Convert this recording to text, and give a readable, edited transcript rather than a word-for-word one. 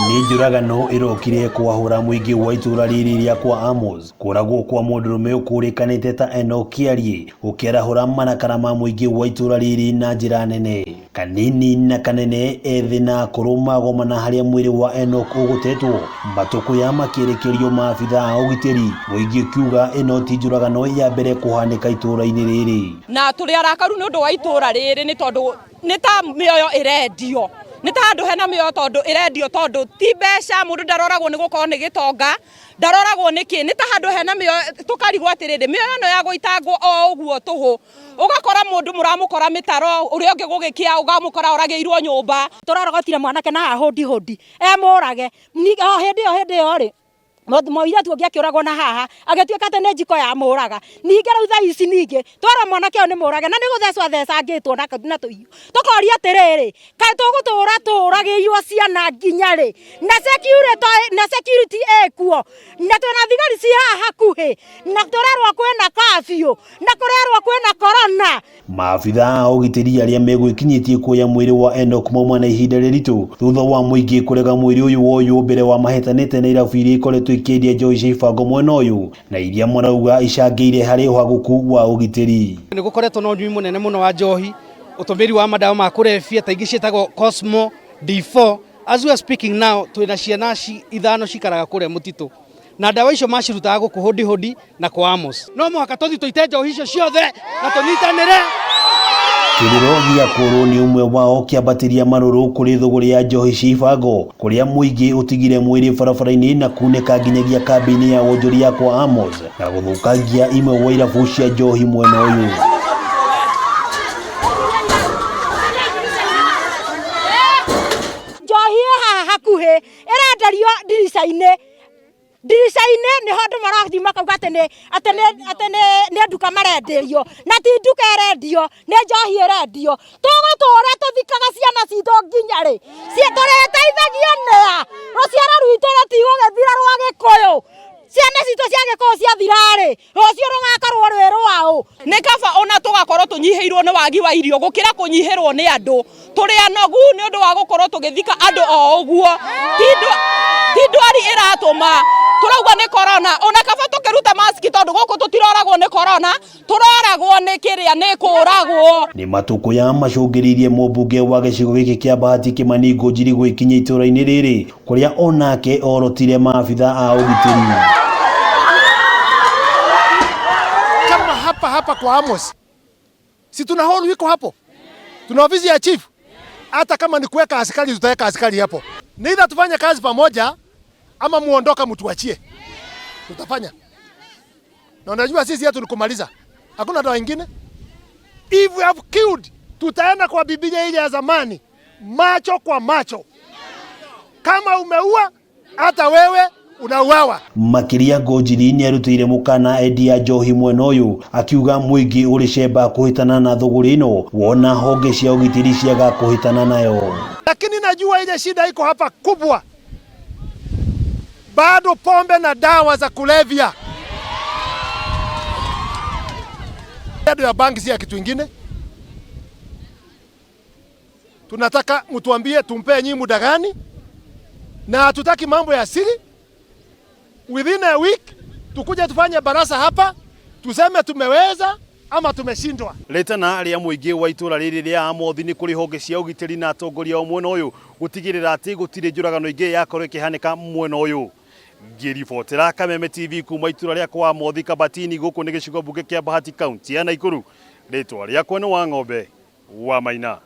Nĩ njũragano ĩrokire kwahũra mũingĩ wa itũra rĩrĩ rĩa kwa Amos. Kũragwo kwa mũndũrũme ũkũrĩkanĩte ta Enock Kĩarie gũkĩarahũra marakara ma mũingĩ wa itũra rĩrĩ na njĩra nene. Kanini na kanene, ethĩ na akũrũ magomana harĩa mwĩrĩ wa Enock ũgũtetwo, matũkũya makĩerekerio maabitha a ũgitĩri, mũingĩ ũkiuga ĩno ti njũragano ya mbere kũhanĩka itũra-inĩ rĩrĩ. Na tũrĩ arakaru nĩ ũndũ wa itũra rĩrĩ nĩ tondũ nĩ ta mĩoyo ĩrendio, nĩ ta handũ hena mĩoyo tondũ ĩrendio tondũ ti mbeca, mũndũ ndaroragwo nĩ gũkorwo nĩ gĩtonga, ndaroragwo nĩ kĩ, nĩ ta handũ hena mĩoyo, tũkarigwo atĩrĩrĩ, mĩoyo ĩno ya gũitangwo o ũguo tũhũ, ũgakora mũndũ mũramũkora mĩtaro, ũrĩa ũngĩ gũgĩkĩa ũgamũkora oragĩirwo nyũmba. Tũrarogotire mwanake na haha hũndi hũndi emũrage, o hĩndĩ ĩyo hĩndĩ ĩyo rĩ, mũirĩtu ũngĩ akĩũragwo na haha agĩtuĩka atĩ nĩ njiko yamũraga. Ningĩ rĩu thaa ici ningĩ twerwo mwanake ũyũ nĩ mũrage na nĩ gũthecwo athecangĩtwo na tũhiũ. Tũkoria atĩrĩrĩ, kaĩ tũgũtũra tũragĩirwo ciana nginya rĩ? Na security, na security ĩkuo na twĩna thigari ci haha hakuhĩ na tũrerwo kwĩna curfew na kũrerwo kwĩna corona. Maabitha a ũgitĩri arĩa megwĩkinyĩtie kuoya mwĩrĩ wa Enock mauma na ihinda rĩritũ thutha wa mũingĩ kũrega mwĩrĩ ũyũ woywo mbere wa mahĩtanĩte na irabu iria ikoretwo ikĩendia njohi cia ibango mwena ũyũ na iria marauga icangĩire harĩ ũhagũku wa ũgitĩri. Nĩ gũkoretwo na ũnyui mũnene mũno wa njohi, ũtũmĩri wa madawa ma kũrebia ta ingĩ ciĩtagwo Cosmo D4. As we are speaking now, twĩna ciana ithano cikaraga kũrĩa mũtitũ na ndawa icio macirutaga gũkũ hũndi hũndi na kwa Amos. No mũhaka tũthiĩ tũite njohi icio ciothe na tũnyitanĩre. Kĩrĩro gĩa kũrũ nĩ ũmwe wao kĩambatĩria marũrũ kũrĩ thũgũrĩ ya njohi cia ibango kũrĩa mũingĩ ũtigire mwĩrĩ barabara-inĩ na kunĩka nginyagia kambĩ-inĩ ya wonjoria kwa Amos na gũthũkangia imwe wa irabu cia njohi mwena ũyũ. Njohi ĩ haha hakuhĩ ĩrenderio ndirica-inĩ ndirica-inĩ nĩho andũ marathiĩ makauga atĩ nĩ atĩ nĩ atĩ nĩ nĩ nduka marenderio na ti nduka ĩrendio nĩ njohi ĩrendio tũgũtũra tũthikaga ciana citũ nginya rĩ tũrĩteithagio nĩa rũciaro rwitũ rũtigũgĩthira rwa gĩkũyũ ciana citũ cia gĩkũyũ ciathira rĩ rũciũ rũgakorwo rwĩ rwaũ. Nĩ kaba ona tũgakorwo tũnyihĩirwo nĩ wagi wa irio gũkĩra kũnyihĩrwo nĩ andũ. Tũrĩ anogu nĩ ũndũ wa gũkorwo tũgĩthika andũ o ũguo. Ti ndwari ĩratũma tũrauga nĩ corona, ona kaba tũkĩrute mask tondũ gũkũ tũtiroragwo nĩ corona, tũroragwo nĩ kĩrĩa nĩ kũragwo. Nĩ matũkũya macũngĩrĩirie mũmbunge wa gĩcigo gĩkĩ kĩa Bahati Kĩmani Ngũnjiri gwĩkinyia itũra-inĩ rĩrĩ kũrĩa onake orotire maabitha a ũgitĩri. Kama hapa hapa kwa Amos, si tuna hall iko hapo, tuna ofisi ya chief. Hata kama ni kuweka askari, tutaweka askari hapo. Neither tufanye kazi pamoja ama muondoka mtuachie, tutafanya. Na unajua sisi yetu ni kumaliza, hakuna dawa ingine. If we have killed, tutaenda kwa Biblia ile ya zamani, macho kwa macho. Kama umeua, hata wewe unauawa. Makĩria Ngũnjiri nĩarutĩire mũkana endia njohi mwena ũyũ akiuga mũingĩ ũrĩ cemba kũhĩtana na thũgũrĩ ĩno wona honge cia ũgitĩri ciaga kũhĩtana nayo. Lakini najua ile shida iko hapa kubwa, bado pombe na dawa za kulevya ya bangi si ya kitu ingine. Tunataka mtuambie tumpee nyinyi muda gani, na hatutaki mambo ya siri. Within a week tukuje tufanye barasa hapa, tuseme tumeweza ama tumeshindwa. Rĩtana rĩa mũingĩ wa itũra rĩrĩ rĩa Amothi nĩ kũrĩ honge cia ũgitĩri na atongoria o mwena ũyũ gũtigĩrĩra atĩ gũtirĩ njũragano ingĩ yakorwo ĩkĩhanĩka mwena ũyũ. Ngĩribotera Kameme TV kuma itũra rĩa kwa Amothi Kabatini, gũkũ nĩ gĩcigo mbunge kĩa Bahati, kaunti ya Nakuru. Rĩtwa rĩakwa nĩ Wang'ombe wa Maina.